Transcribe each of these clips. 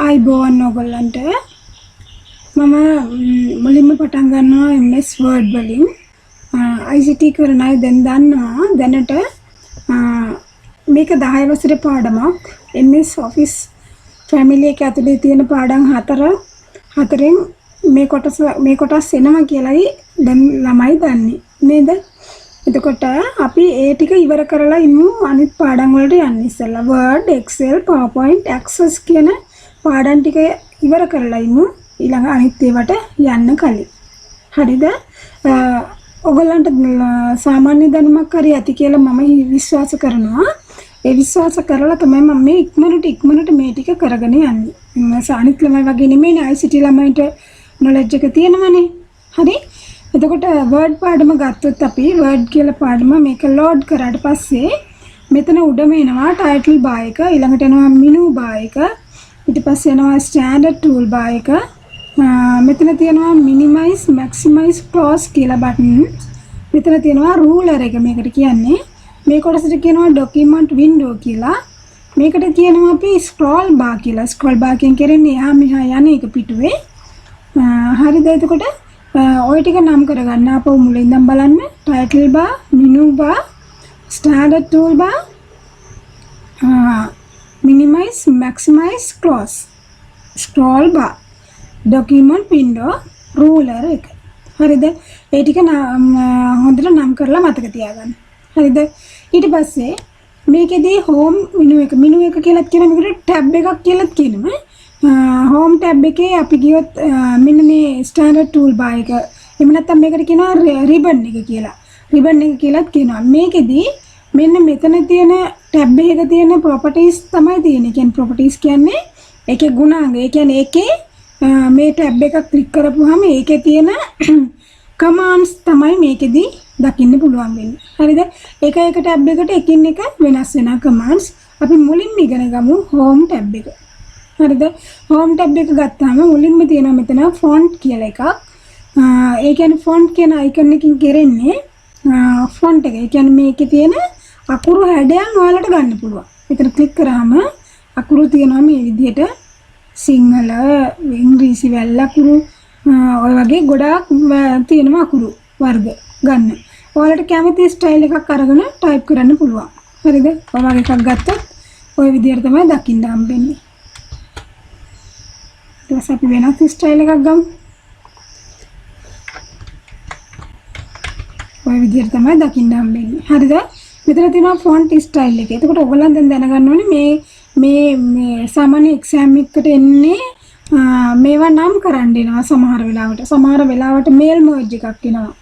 ආයුබෝවන් ඔයගොල්ලන්ට. මම මුලින්ම පටන් ගන්නවා MS Word වලින්. ICT කරන අය දැන් දන්නවා දැනට මේක 10 වසරේ පාඩමක්. MS Office family එක ඇතුලේ තියෙන පාඩම් හතරෙන් මේ කොටස් එනවා කියලායි දැන් ළමයි දන්නේ නේද? එතකොට අපි ඒ ටික ඉවර කරලා ඉමු අනිත් පාඩම් වලට යන්න ඉස්සෙල්ලා. Word, Excel, PowerPoint, Access කියන පාඩම් ටික ඉවර කරලා ඉමු ඊළඟ අනිත් ඒවාට යන්න කලින්. හරිද? ඔයගොල්ලන්ට සාමාන්‍ය දැනුමක් හරි ඇති කියලා මම විශ්වාස කරනවා. ඒ විශ්වාස කරලා තමයි මම මේ ඉක්මනට ඉක්මනට මේ ටික කරගෙන යන්නේ. අනිත් ළමයි වගේ නෙමෙයිනේ, ICT ළමයින්ට නොලෙජ් එක තියෙනවනේ. හරි? එතකොට Word පාඩම ගත්තොත් අපි Word කියලා පාඩම මේක ලෝඩ් කරාට පස්සේ මෙතන උඩම එනවා ටයිටල් බාර් එක, ඊළඟට එනවා මෙනු බාර් එක, ඊට පස්සේ එනවා ස්ටෑන්ඩඩ් ටූල් බාර් එක. මෙතන තියෙනවා මිනිමයිස්, මැක්සිමයිස්, ක්ලෝස් කියලා බටන්. මෙතන තියෙනවා රූලර් එක මේකට කියන්නේ. මේ කොටසට කියනවා ඩොකියුමන්ට් වින්ඩෝ කියලා. මේකට කියනවා අපි ස්ක්‍රෝල් බාර් කියලා. ස්ක්‍රෝල් බාර් එකෙන් කරන්නේ එහා මෙහා යන එක පිටුවේ. හරිද? එතකොට ඔය ටික නම් කරගන්න. ආපහු මුලින් ඉඳන් බලන්න. Title bar, menu bar, standard tool bar, minimize, maximize, close, scroll bar, document window, ruler එක. හරිද? ඒ ටික හොඳට නම් කරලා මතක තියාගන්න. හරිද? ඊට පස්සේ මේකෙදී හෝම් මෙනු එක, මෙනු එක කියලාත් කියනවා, මේකට ටැබ් එකක් කියලාත් කියනවා. හෝම් ටැබ් එකේ අපි ගියොත් මෙන්න මේ ස්ටෑන්ඩඩ් ටූල් බාර් එක, එහෙම නැත්නම් මේකට කියනවා රිබන් එක කියලා. රිබන් එක කියලාත් කියනවා. මේකෙදී මෙන්න මෙතන තියෙන ටැබ් එකක තියෙන ප්‍රොපර්ටිස් තමයි තියෙන්නේ. කියන්නේ ප්‍රොපර්ටිස් කියන්නේ ඒකේ ගුණාංග. ඒ කියන්නේ ඒකේ මේ ටැබ් එක ක්ලික් කරපුවාම ඒකේ තියෙන කමාන්ඩ්ස් තමයි මේකෙදී දකින්න පුළුවන් වෙන්නේ. හරිද? එක එක ටැබ් එකට එකින් එක වෙනස් වෙන කමාන්ඩ්ස්. අපි මුලින්ම ඉගෙන ගමු හෝම් ටැබ් එක. හරිද? හෝම් ටැබ් එක ගත්තාම මුලින්ම තියෙනවා මෙතන ෆොන්ට් කියලා එකක්. ඒ කියන්නේ ෆොන්ට් කියන අයිකන් එකකින් කෙරෙන්නේ ෆොන්ට් එක. ඒ කියන්නේ මේකේ තියෙන අකුරු හැඩයන් ඔයාලට ගන්න පුළුවන්. මෙතන ක්ලික් කරාම අකුරු තියෙනවා මේ විදිහට සිංහල, ඉංග්‍රීසි වැල් අකුරු, ඔය වගේ ගොඩාක් තියෙනවා අකුරු වර්ග ගන්න. ඔයාලට කැමති ස්ටයිල් එකක් අරගෙන ටයිප් කරන්න පුළුවන්. හරිද? ඔය වගේ එකක් ගත්තොත් ඔය විදිහට තමයි දකින්න හම්බෙන්නේ. ඊට පස්සේ අපි වෙනස් ස්ටයිල් එකක් ගමු. ඔය විදිහට තමයි දකින්න හම්බෙන්නේ. හරිද? මෙතන තියෙනවා ෆොන්ට් ස්ටයිල් එක. එතකොට ඔයගොල්ලන් දැන් දැනගන්න ඕනේ මේ මේ මේ සාමාන්‍ය එක්සෑම් එකකට එන්නේ මේවා නම් කරන්න එනවා සමහර වෙලාවට. සමහර වෙලාවට මේල් මර්ජ් එකක් එනවා.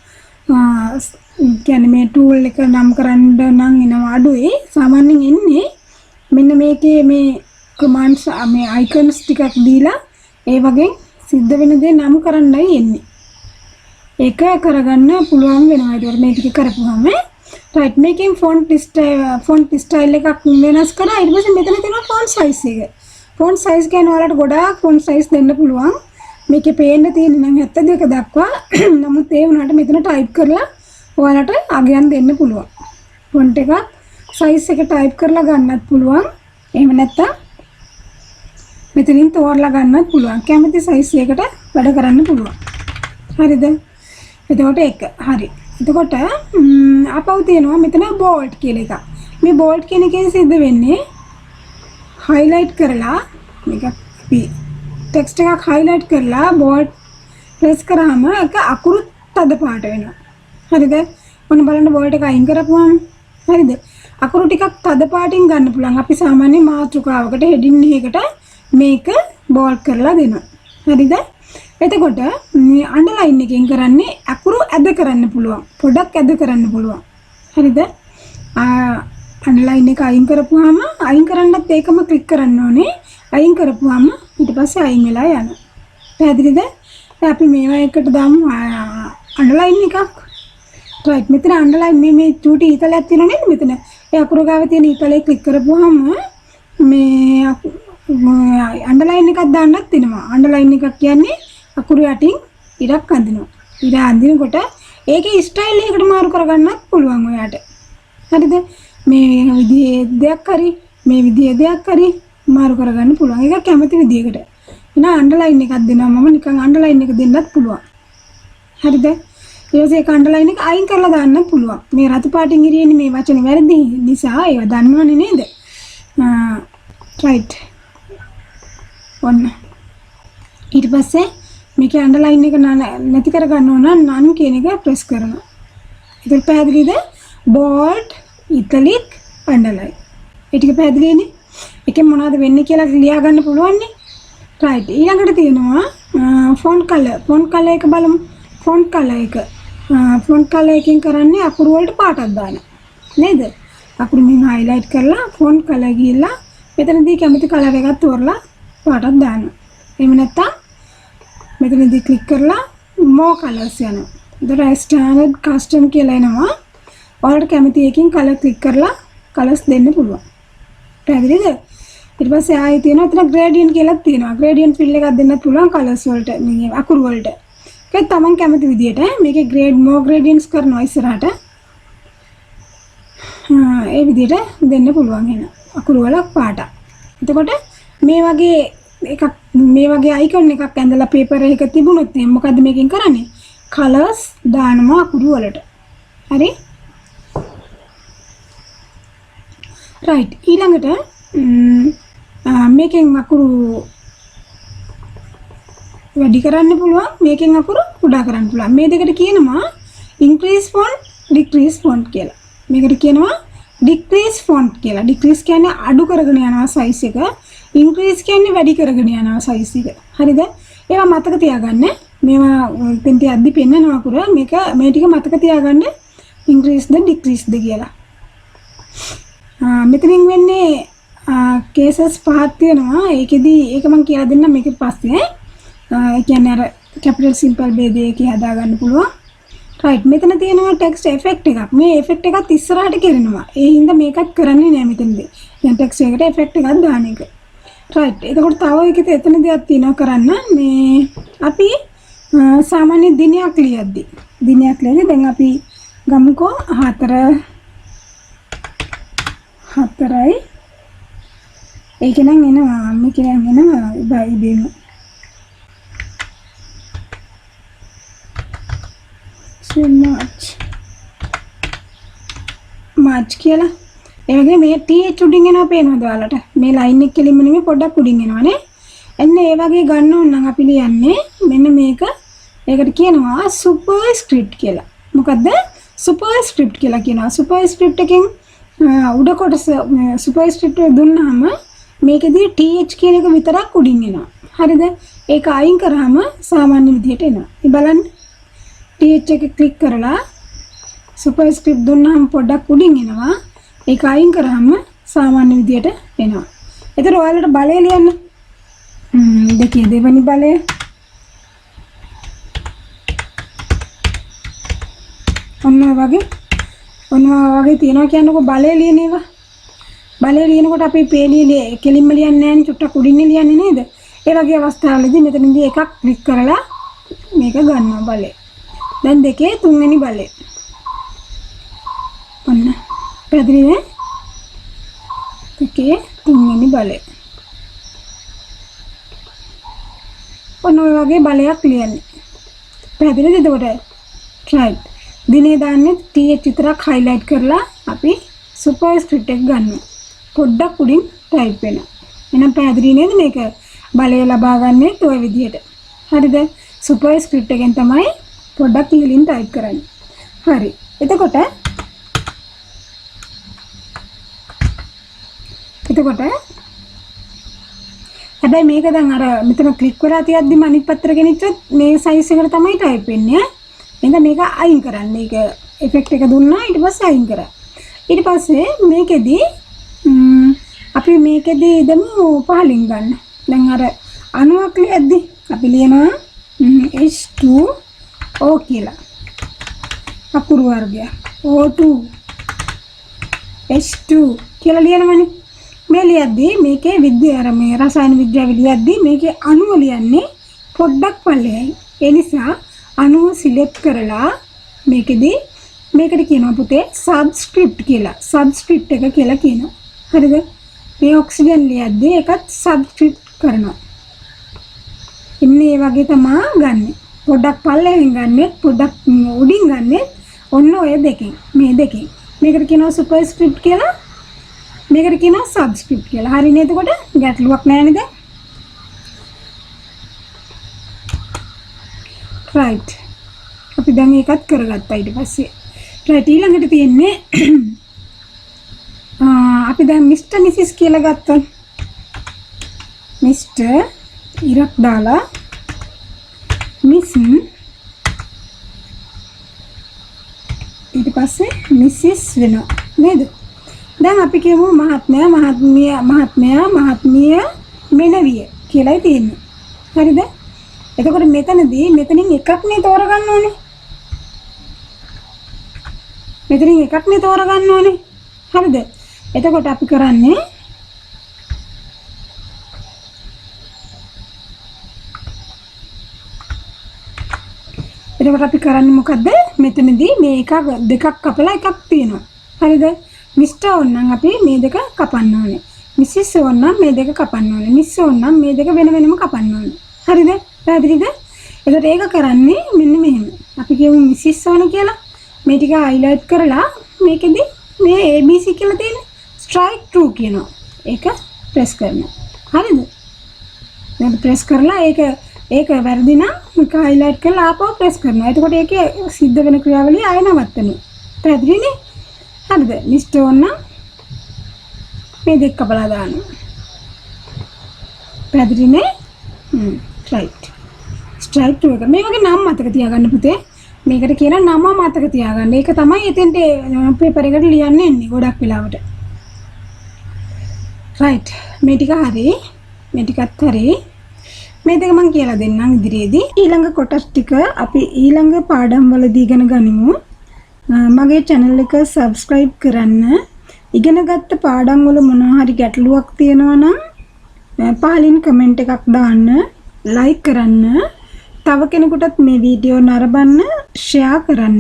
කියන්නේ මේ ටූල් එක නම් කරන්න නම් එනවා අඩුයි. සාමාන්‍යයෙන් එන්නේ මෙන්න මේකේ මේ කමාන්ඩ්ස්, මේ අයිකන්ස් ටිකක් දීලා ඒ වගේ සිද්ධ වෙන දේ නම් කරන්නයි එන්නේ. ඒක කරගන්න පුළුවන් වෙනවා. ඒකට මේ ටික කරපුවාම රයිට් මේකෙන් ෆොන්ට් ස්ටයිල් එකක් වෙනස් කරා. ඊට පස්සේ මෙතන තියෙනවා ෆොන්ට් සයිස් එක. ෆොන්ට් සයිස් කියන්නේ ඔයාලට ගොඩාක් ෆොන්ට් සයිස් දෙන්න පුළුවන්. මේකේ පේන්න තියෙන නම් 72 දක්වා. නමුත් ඒ වුණාට මෙතන ටයිප් කරලා ඔයාලට අගයන් දෙන්න පුළුවන්. ෆොන්ට් එකක් සයිස් එක ටයිප් කරලා ගන්නත් පුළුවන්. එහෙම නැත්නම් මෙතනින් තෝරලා ගන්නත් පුළුවන්. කැමති සයිස් එකකට වැඩ කරන්න පුළුවන්. හරිද? එතකොට එක හරි. එතකොට ආපහු තියෙනවා මෙතන බෝල්ඩ් කියලා එකක්. මේ බෝල්ඩ් කියන එකෙන් සිද්ධ වෙන්නේ හයිලයිට් කරලා මේක අපි ටෙක්ස්ට් එකක් හයිලයිට් කරලා බෝල්ඩ් ප්‍රෙස් කරාම ඒක අකුරු තද පාට වෙනවා. හරිද? ඔන්න බලන්න බෝල්ඩ් එක අයින් කරපුවාම හරිද? අකුරු ටිකක් තද පාටින් ගන්න පුළුවන්. අපි සාමාන්‍ය මාතෘකාවකට හෙඩින් එකකට මේක බෝල්ඩ් කරලා දෙනවා. හරිද? එතකොට මේ අන්ඩර්ලයින් එකෙන් කරන්නේ අකුරු ඇද කරන්න පුළුවන්. පොඩක් ඇද කරන්න පුළුවන්. හරිද? අන්ඩර්ලයින් එක අයින් කරපුවාම අයින් කරන්නත් ඒකම ක්ලික් කරන්න ඕනේ. අයින් කරපුවාම ඊට පස්සේ අයින් වෙලා යනවා. පැහැදිලිද? දැන් අපි මේවා එකට දාමු අන්ඩර්ලයින් එකක්. රයිට් මෙතන අන්ඩර්ලයින් මේ චූටි ඊතලයක් තියෙනව නේද මෙතන? ඒ අකුරු ගාව තියෙන ඊතලේ ක්ලික් කරපුවාම මේ අන්ඩර්ලයින් එකක් දාන්නත් තියෙනවා. අන්ඩර්ලයින් එකක් කියන්නේ අකුරු යටින් ඉරක් අඳිනවා. ඉර අඳිනකොට ඒකේ ස්ටයිල් එකකට මාරු කරගන්නත් පුළුවන් ඔයාට. හරිද? මේ විදිහේ දෙයක් හරි, මේ විදිහේ දෙයක් හරි, මාරු කරගන්න පුළුවන්. ඒක කැමති විදියකට. එහෙනම් අන්ඩර්ලයින් එකක් දෙනවා මම නිකන් අන්ඩර්ලයින් එක දෙන්නත් පුළුවන්. හරිද? ඊට පස්සේ ඒක අන්ඩර්ලයින් එක අයින් කරලා දාන්නත් පුළුවන්. මේ රතු පාටින් ඉරියන්නේ මේ වචනේ වැරදි නිසා ඒව දන්නවනේ නේද? රයිට්. ඔන්න. ඊට පස්සේ මේකේ අන්ඩර්ලයින් එක නැති කරගන්න ඕන නම් නන් කියන එක ප්‍රෙස් කරනවා. ඒක පැහැදිලිද? Bold, ඉටලික්, underline. ඒ ටික පැහැදිලිනේ? එකෙන් මොනවද වෙන්නේ කියලා ලියා ගන්න පුළුවන් නේ? රයිට්. ඊළඟට තියෙනවා ෆොන්ට් කලර්. ෆොන්ට් කලර් එක බලමු. ෆොන්ට් කලර් එක. ෆොන්ට් කලර් එකෙන් කරන්නේ අකුරු වලට පාටක් දානවා. නේද? අකුරු මෙහෙම හයිලයිට් කරලා ෆොන්ට් කලර් ගිහිල්ලා මෙතනදී කැමති කලර් එකක් තෝරලා පාටක් දානවා. එහෙම නැත්නම් මෙතනදී ක්ලික් කරලා more colors යනවා. එතකොට ස්ටෑන්ඩඩ් කස්ටම් කියලා එනවා. ඔයාලට කැමති එකකින් කලර් ක්ලික් කරලා කලර්ස් දෙන්න පුළුවන්. පැහැදිලිද? ඊට පස්සේ ආයෙ තියෙනවා එතන ග්‍රේඩියන්ට් කියලා තියෙනවා. ග්‍රේඩියන්ට් ෆිල් එකක් දෙන්නත් පුළුවන් කලර්ස් වලට මේ අකුරු වලට. ඒක තමන් කැමති විදියට මේකේ ග්‍රේඩ් මෝ ග්‍රේඩියන්ට්ස් කරනවා ඉස්සරහට. ඒ විදියට දෙන්න පුළුවන් එන අකුරු වල පාට. එතකොට මේ වගේ එකක් මේ වගේ අයිකන් එකක් ඇඳලා පේපර් එකක තිබුණොත් එහෙනම් මොකද්ද මේකෙන් කරන්නේ? කලර්ස් දානවා අකුරු වලට. හරි? රයිට්. ඊළඟට මේකෙන් අකුරු වැඩි කරන්න පුළුවන්, මේකෙන් අකුරු කුඩා කරන්න පුළුවන්. මේ දෙකට කියනවා ඉන්ක්‍රීස් ෆොන්ට්, ඩික්‍රීස් ෆොන්ට් කියලා. මේකට කියනවා ඩික්‍රීස් ෆොන්ට් කියලා. ඩික්‍රීස් කියන්නේ අඩු කරගෙන යනවා සයිස් එක. ඉන්ක්‍රීස් කියන්නේ වැඩි කරගෙන යනවා සයිස් එක. හරිද? ඒවා මතක තියාගන්න. මේවා ඉතින් තියද්දි පෙන්නනවා අකුර. මේක මේ ටික මතක තියාගන්න ඉන්ක්‍රීස් ද ඩික්‍රීස් ද කියලා. මෙතනින් වෙන්නේ කේසස් පහක් තියෙනවා. ඒකෙදි ඒක මම කියලා දෙන්නම් මේකෙන් පස්සේ. ඒ කියන්නේ අර කැපිටල් සිම්පල් භේදය එකේ හදා ගන්න පුළුවන්. රයිට්. මෙතන තියෙනවා ටෙක්ස්ට් එෆෙක්ට් එකක්. මේ එෆෙක්ට් එකත් ඉස්සරහට කෙරෙනවා. ඒ හින්දා මේකත් කරන්නේ නෑ මෙතනදී. දැන් ටෙක්ස්ට් එකට එෆෙක්ට් එකක් දාන එක. රයිට්. එතකොට තව එකක එතන දෙයක් තියෙනවා කරන්න. මේ අපි සාමාන්‍ය දිනයක් ලියද්දි දැන් අපි ගමුකෝ 4 4යි. ඒක නම් එනවා මේක නම් එනවා ඉබේම. මාර්ච් මාර්ච් කියලා. ඒ වගේ මේ TH උඩින් එනවා පේනවද ඔයාලට? මේ ලයින් එක කෙලින්ම නෙමෙයි පොඩ්ඩක් උඩින් එනවනේ. එන්න ඒ වගේ ගන්න ඕන නම් අපි ලියන්නේ මෙන්න මේක. ඒකට කියනවා සුපර් ස්ක්‍රිප්ට් කියලා. මොකද්ද? සුපර් ස්ක්‍රිප්ට් කියලා කියනවා. සුපර් ස්ක්‍රිප්ට් එකෙන් උඩ කොටස සුපර් ස්ක්‍රිප්ට් එක දුන්නාම මේකෙදී TH කියන එක විතරක් උඩින් එනවා. හරිද? ඒක අයින් කරාම සාමාන්‍ය විදිහට එනවා. ඉතින් බලන්න TH එක ක්ලික් කරලා සුපර් ස්ක්‍රිප්ට් දුන්නාම පොඩ්ඩක් උඩින් එනවා. ඒක අයින් කරාම සාමාන්‍ය විදිහට එනවා. එතකොට ඔයාලට බලය ලියන්න. දෙකේ දෙවෙනි බලය. ඔන්න ඔය වගේ. ඔන්න ඔය වගේ තියෙනවා කියන්නකෝ බලය ලියන ඒවා. බලය ලියනකොට අපි පේලිය කෙලින්ම ලියන්නේ නැහැ නේ, චුට්ටක් උඩින් ලියන්නේ නේද? ඒ වගේ අවස්ථාවලදී මෙතනදී එකක් ක්ලික් කරලා මේක ගන්නවා බලය. දැන් දෙකේ තුන්වෙනි බලය. ඔන්න පැහැදිලි නේ? දෙකේ තුන්වෙනි බලය. ඔන්න ඔය වගේ බලයක් ලියන්නේ. පැහැදිලිද එතකොට? රයිට්. දිනේ දාන්නේ TH විතරක් හයිලයිට් කරලා අපි සුපර් ස්ක්‍රිප්ට් එක ගන්නවා. පොඩ්ඩක් උඩින් ටයිප් වෙනවා. එහෙනම් පැහැදිලි නේද මේක? බලය ලබා ගන්නේ ඔය විදිහට. හරිද? සුපර් ස්ක්‍රිප්ට් එකෙන් තමයි පොඩ්ඩක් ඉහළින් ටයිප් කරන්නේ. හරි. එතකොට හැබැයි මේක දැන් අර මෙතන ක්ලික් වෙලා තියද්දිම අනිත් පැත්තට ගෙනිච්චොත් මේ සයිස් එකට තමයි ටයිප් වෙන්නේ ඈ. එහෙනම් මේක අයින් කරන්න. මේක එෆෙක්ට් එක දුන්නා ඊට පස්සේ අයින් කරා. ඊට පස්සේ මේකෙදි අපි මේකෙදි දෙමු පහලින් ගන්න. දැන් අර අණුවක් ලියද්දි අපි ලියනවා H2O කියලා. අකුරු වර්ගය. O2 H2 කියලා ලියනවනේ. මේ ලියද්දි මේකේ විද්‍යාව අර මේ රසායන විද්‍යාව ලියද්දි මේකේ අණුව ලියන්නේ පොඩ්ඩක් පල්ලෙහායි. ඒ නිසා අණුව සිලෙක්ට් කරලා මේකෙදි මේකට කියනවා පුතේ සබ්ස්ක්‍රිප්ට් කියලා. සබ්ස්ක්‍රිප්ට් එක කියලා කියනවා. හරිද? මේ ඔක්සිජන් ලියද්දී ඒකත් සබ්ස්ක්‍රිප්ට් කරනවා. ඉන්නේ ඒ වගේ තමා ගන්නෙ. පොඩ්ඩක් පල්ලෙහෙන් ගන්නෙත් පොඩ්ඩක් උඩින් ගන්නෙත් ඔන්න ඔය දෙකෙන් මේ දෙකෙන්. මේකට කියනවා සුපර්ස්ක්‍රිප්ට් කියලා. මේකට කියනවා සබ්ස්ක්‍රිප්ට් කියලා. හරිනේ එතකොට ගැටලුවක් නෑ නේද? රයිට්. අපි දැන් ඒකත් කරගත්තා ඊට පස්සේ. රයිට් ඊළඟට තියෙන්නේ අපි දැන් මිස්ටර් මිසිස් කියලා ගත්තොත් මිස්ටර් ඉරක් දාලා මිස් ඊට පස්සේ මිසිස් වෙනවා නේද? දැන් අපි කියමු මහත්මයා මහත්මිය මහත්මයා මහත්මිය මෙනවිය කියලායි තියෙන්නේ. හරිද? එතකොට මෙතනදී මෙතනින් එකක් නේ තෝරගන්න ඕනේ. මෙතනින් එකක් නේ තෝරගන්න ඕනේ. හරිද? එතකොට අපි කරන්නේ මොකද්ද? මෙතනදී මේ එකක් දෙකක් කපලා එකක් තියෙනවා. හරිද? මිස්ටර් ඕන නම් අපි මේ දෙක කපන්න ඕනේ. මිසිස් ඕන නම් මේ දෙක කපන්න ඕනේ. මිස් ඕන නම් මේ දෙක වෙන වෙනම කපන්න ඕනේ. හරිද? පැහැදිලිද? එතකොට ඒක කරන්නේ මෙන්න මෙහෙම. අපි කියමු මිසිස් ඕන කියලා. මේ ටික හයිලයිට් කරලා මේකෙදි මේ ABC කියලා තියෙන ස්ට්‍රයික් ට්‍රූ කියනවා. ඒක ප්‍රෙස් කරනවා. හරිද? දැන් ප්‍රෙස් කරලා ඒක වැරදි නම් මේක හයිලයිට් කරලා ආපහු ප්‍රෙස් කරනවා. එතකොට ඒකේ සිද්ධ වෙන ක්‍රියාවලිය ආයෙ නවත්තනවා. පැහැදිලිනේ? හරිද? මිස්ටර් ඕන නම් මේ දෙක කපලා දානවා. පැහැදිලිනේ? රයිට්. ස්ට්‍රයික් ට්‍රූ එක. මේ වගේ නම් මතක තියාගන්න පුතේ. මේකට කියන නම මතක තියාගන්න. ඒක තමයි එතෙන්ට පේපර් එකට ලියන්න එන්නේ ගොඩක් වෙලාවට. රයිට්. මේ ටික හරි. මේ ටිකත් හරි. මේ දෙක මම කියලා දෙන්නම් ඉදිරියේදී. ඊළඟ කොටස් ටික අපි ඊළඟ පාඩම් වලදී ඉගෙන ගනිමු. මගේ channel එක subscribe කරන්න. ඉගෙනගත්ත පාඩම් වල මොනවා හරි ගැටලුවක් තියෙනවා නම් පහලින් කමෙන්ට් එකක් දාන්න, ලයික් කරන්න, තව කෙනෙකුටත් මේ වීඩියෝ නරඹන්න ෂෙයා කරන්න.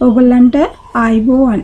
ඕගොල්ලන්ට ආයුබෝවන්.